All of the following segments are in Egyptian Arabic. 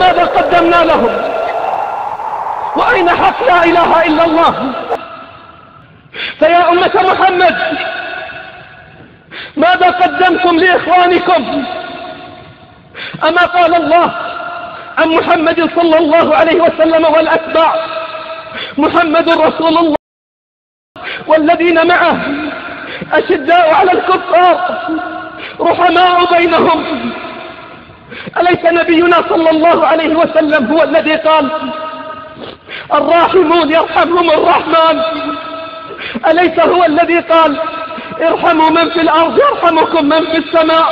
وماذا قدمنا لهم؟ وأين حق لا إله إلا الله؟ فيا أمة محمد، ماذا قدمتم لإخوانكم؟ أما قال الله عن محمد صلى الله عليه وسلم والأتباع: محمد رسول الله والذين معه أشداء على الكفار رحماء بينهم. أليس نبينا صلى الله عليه وسلم هو الذي قال: الراحمون يرحمهم الرحمن؟ أليس هو الذي قال: ارحموا من في الأرض يرحمكم من في السماء؟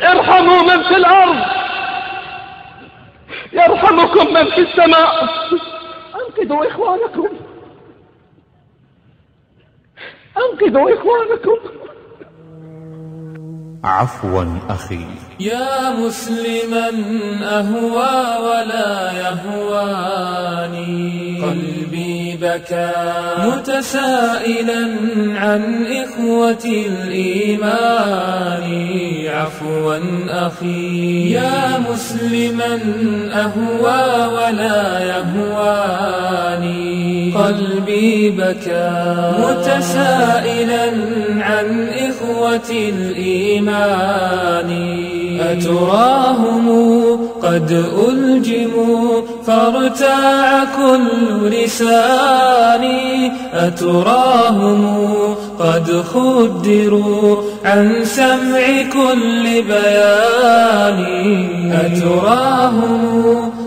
ارحموا من في الأرض يرحمكم من في السماء. أنقذوا إخوانكم، أنقذوا إخوانكم. عفوا أخي. يا مسلما أهوى ولا يهواني، قلبي بكى متسائلا عن إخوة الإيمان. عفوا أخي. يا مسلما أهوى ولا يهواني، قلبي بكى متسائلا عن إخوة الإيمان. أتراهم قد ألجموا فارتاع كل لساني، أتراهم قد خدروا عن سمع كل بيان. أتراهم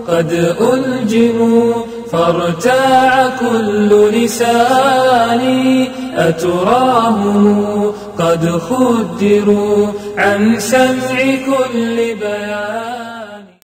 قد ألجموا فارتاع كل لساني، أتراهم قد خدروا عن سمع كل بيان.